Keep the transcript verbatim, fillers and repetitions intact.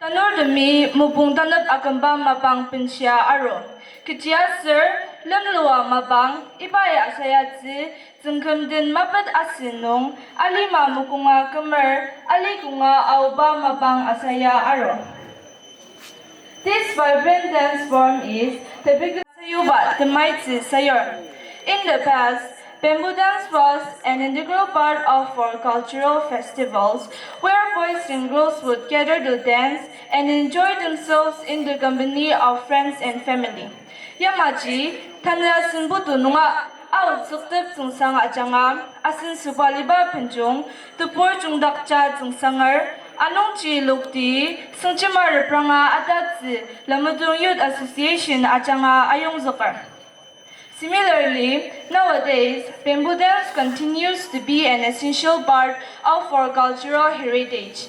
Tanurtemi mopung tanep akümba mapang benshia aru. Kechiaser lemlua mapang ibai asayatsü tsüngküm den mapet asü nung alima mokonga kümer ali konga aoba mapang asaya aru. This vibrant dance form is typical sayuba temaitsü sayur. In the past, bamboo dance was an integral part of our cultural festivals, where boys and girls would gather to dance and enjoy themselves in the company of friends and family. Yamaji, tanü asen putu nunga, aotsüktep tsüngsang ajanga, asen süba liba penjung, tebur jungdakja tsüngsanger, anungji lokti, süngjema repranga atatsü, Lamudong Youth Association ajanga ayongzüker. Similarly, nowadays, bamboo dance continues to be an essential part of our cultural heritage.